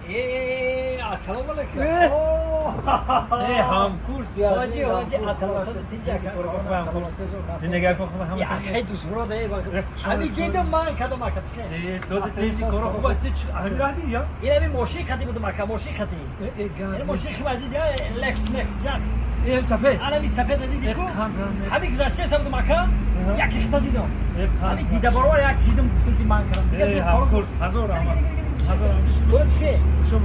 Ассалому алайкум. Э, ҳамкурс. Ҳоҷи, ҳоҷи, ассалому алайкум. Зиндагӣ кун, хуб ҳама. Акай дӯстмурод, э, ҳами дидум ман кадом ака чӣ? Э, сози тинҷи, коро хуба, ти ҳамира диди я? Ин ҳами мошин хати будум, ака, мошин хати. Ин мошин хима диди, Лекс Мекс Ҷакс. Э, сафед. Ана ми сафеда диди ку? Ҳами гузаштаеса будум, ака, яке хита дидум. Ҳами дида баровар як дидум, гуфтум ки ман кардам. Э, ҳамкурс, ҳазор раҳмат.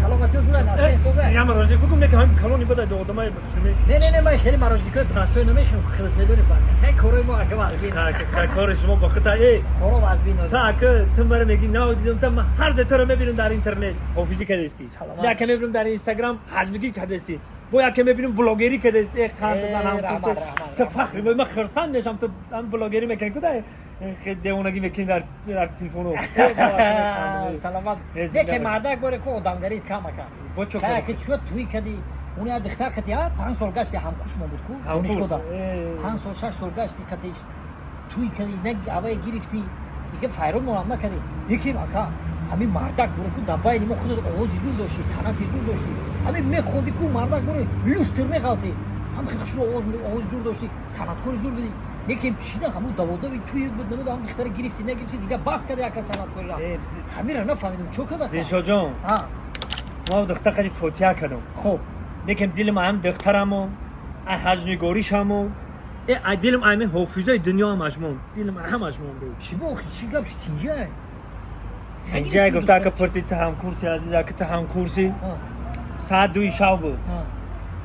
Саломатӣ зура насен соза. Я мороженое кукум, не ҳам калони бада до одамай бифтми. Не, не, не, ман хеле мороженое простой намехӯрам, худат медонӣ, бака. Хай, корои мо, ака, вазбин. Ха, кори шумо ба хута, э. Коро вазбин. Та ака, ту мара меги нав дидам, та ман ҳар ҷой туро мебинам дар интернет. Ҳофизӣ кадасти. Яке мебинам дар Инстаграм, ҳаҷвигӣ кадасти. Бо яке мебинам, блогерӣ кадасти. Э, қанд зан ҳам ту фахри ман, хурсанд мешам, ту ҳам блогерӣ мекунӣ куда? Хеле девонагӣ мекунӣ дар телефону. Саломат. Яке мардак боре ку одамгарит кам, ака. Ки чуа туй кади? Уни я духтар қати 5 сол гашти, ҳамкурс мо буд ку донишгоҳда. 5 сол, 6 сол гашти қатиш, туй кади, на авае гирифтӣ, дига файрон монам накади. Лекин, ака, ҳамин мардак боре ку дар байни мо худат овози зур доштӣ, санъати зур доштӣ. Ҳамин мехонди ку, мардак боре люстр меғалтӣ. Ҳам хеле хушрӯ, овози зур доштӣ, санъаткори зур будӣ. Лекин чида ҳамун даводави туй буд, намедонам, духтара гирифтӣ, нагирифтӣ, дига бас кади, ака, санъаткорира. Ҳамира нафаҳмидум, чо када? Дилшодҷон, мо духтар қади фотиҳа кардам. Хуб. Лекин дилам ҳам духтараму, ай ҳаҷнигоришаму, э, ай дилам ами ҳофизои дунёам ашмон, дилам ҳамаш монда. Чӣ бо, чӣ гап ши, тинҷай? Тинҷай гуфта, ака, пурси, ту ҳамкурси, азиз ака, ту ҳамкурси. Соат 2-и шав буд,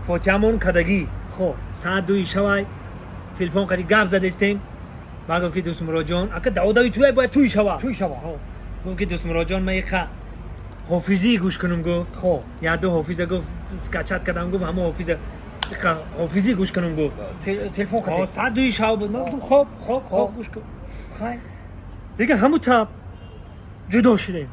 фотиҳамон кадагӣ. Хуб. Соат 2-и шавай телефон қади гап задестем. Ба гуфт ки дӯстмуроҷон, ака, даводави туй бояд туй шава. Туй шава. Гуфт ки дӯстмуроҷон, ман иқа ҳофизӣ гӯш кунам, гуфт. Хуб. Як ду ҳофиза, гуфт, скачать кардам, гуфт, ҳама ҳофиза иқа ҳофизӣ гӯш кунам, гуфт. Телефон қати. Соат 2-и шав буд. Ман гуфтам: хоб, хоб, хоб, гӯш кун. Хай. Дига ҳаму таб ҷудо шудем.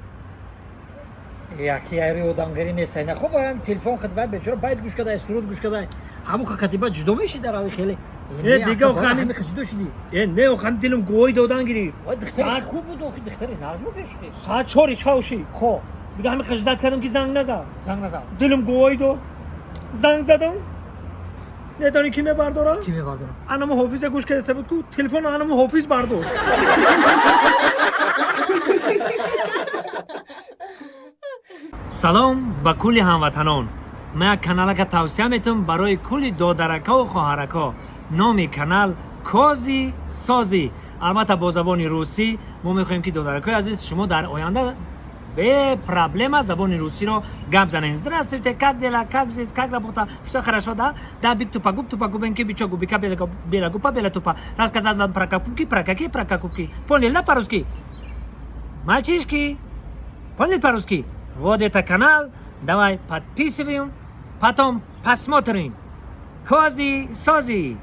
Яки яри одамгарӣ нест, на? Хуб, ам телефон қати вай бечора байт гӯш кадай, суруд гӯш кадай, ҳаму қати ба ҷудо меши дар ави хеле. Э, дига охани ҷудо шудӣ. Э, не, охани дилам гувоҳӣ додан гирифт. Вай духтари хуб буд, охи духтари нағз буд, бешухи. Соат 4-и шав шид. Хуб. Дига ҳами хиждат кардам ки занг назад. Занг назад. Дилам гувоҳӣ дод, занг задам, медонӣ ки мебардорам? Ки мебардорам? Анамо ҳофиза гӯш карда буд ку, телефон анамо ҳофиз бардошт. Салом ба кулли ҳамватанон. Ман як каналака тавсия метавам барои кулли додаракаву хоҳаракҳо. Номи канал Кози Созӣ, албатта бо забони русӣ. Мо мехоҳем, ки додаракҳои азиз, шумо дар оянда бе проблема забони русиро гап занед. Здравствуйте, как дела, как жизнь, как работа, все хорошо, да? Да, биг тупа губ тупа губенки бичо губика бела гупа бела тупа. Рассказать вам про капуки, про какие, про какупки. Поняли, да, по-русски? Мальчишки, поняли по-русски? Вот это канал, давай подписываем, потом посмотрим. Кози Сози.